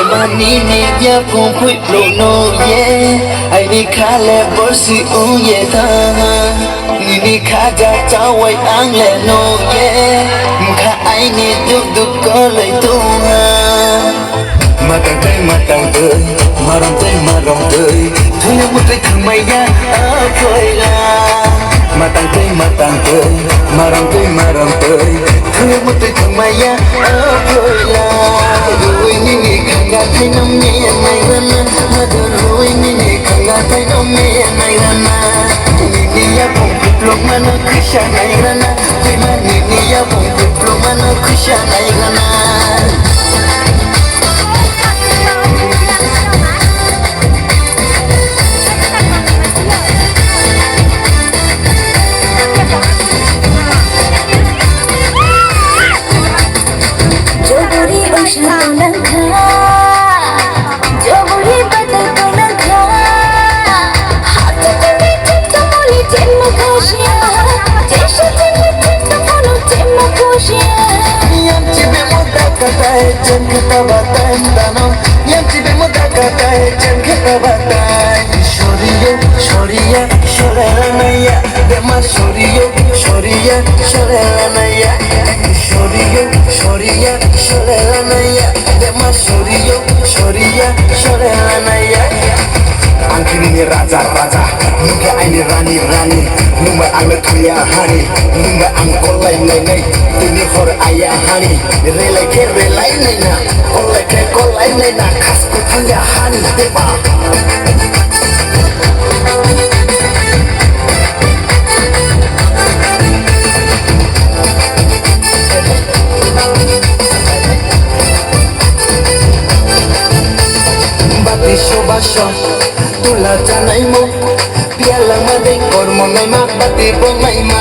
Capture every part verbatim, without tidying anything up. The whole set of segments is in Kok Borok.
Nini yapung pui pluk no ye, aini khale borsi ung ye ta. Nini khaja chawai ang le no ye, mkha aini duk duk koloi tung ha. Matang tei matang tei, marom tei marom tei, thuyang mutui thangmaiya apoila. Matang tei matang tei, marom tei marom tei, thuyang mutui thangmaiya apoila. Rui nini khanga thaino me nai rana, madu rui nini khanga thaino me nai rana. Nini yapung kupluk mano khisa nai rana, tei ma nini yapung kupluk mano khisa nai rana. Joguri oisha nangkha, joguri batai nangkha. Hati tini tinta moli tinma khasia, jesa tini tinta moli tinma khasia. Yang cibe mo dakatai, jeng kata batai dano. Yang cibe mo dakatai, jeng kata batai. Soriyo, soriya, solela naya. Dema soriyo, soriya, solela naya. Soriyo, soriya, solela naya. Dema soriyo, soriya, solela naya. Ang kini ni raja, raja. Nungke aini rani, rani. Nungba ang le thuya hani. Nungba ang kolai nai nai. Tini hor aya hani. Relai ke relai nai na. Kolai ke kolai nai na. Khas ko thangya hani. Deba. Bati soba so, tula chanai mo, piala ma de kormo nai ma, bati bo nai ma.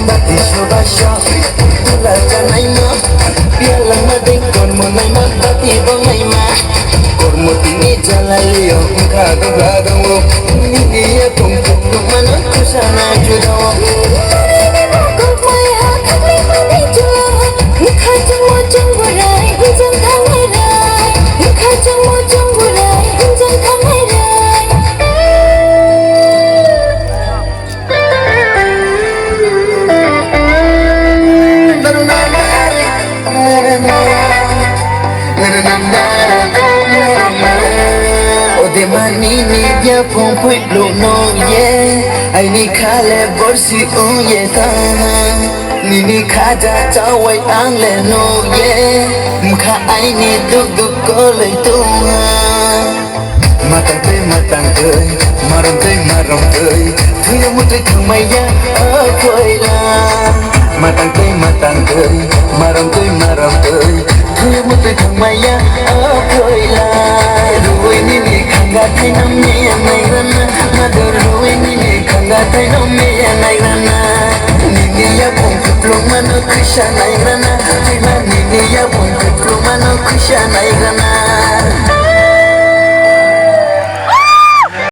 Bati soba so, tula chanai mo, piala ma de kormo nai ma, bati bo nai ma. Kormo tini jalai yo, wngkha dogla dongo. Nini ya tong tong tong mano khosana judao. Nini bokok mai ha khakli mani jo. Wngkha chungmo chungburai, hinjang thangnai rai. Wngkha chungmo chungburai, hinjang thangnai rai. Odemani ni yapung pui luk no ye, aini khale borsi ung ye ta. Nini khaja chawai ang le no ye, mkha aini duk duk koloi tung ha. Matang tei matang tei, marom tei marom tei, thuya mutui thangmaiya apoila. Matang tei matang tei, marom tei marom tei, thuya mutui thangmaiya apoila. Rui nini khanga thaino meya nai rana, madu rui nini khanga thaino meya nai rana. Nini yapung kuplung mano khisa nai rana, thaima nini yapung kuplung mano khisa nai rana.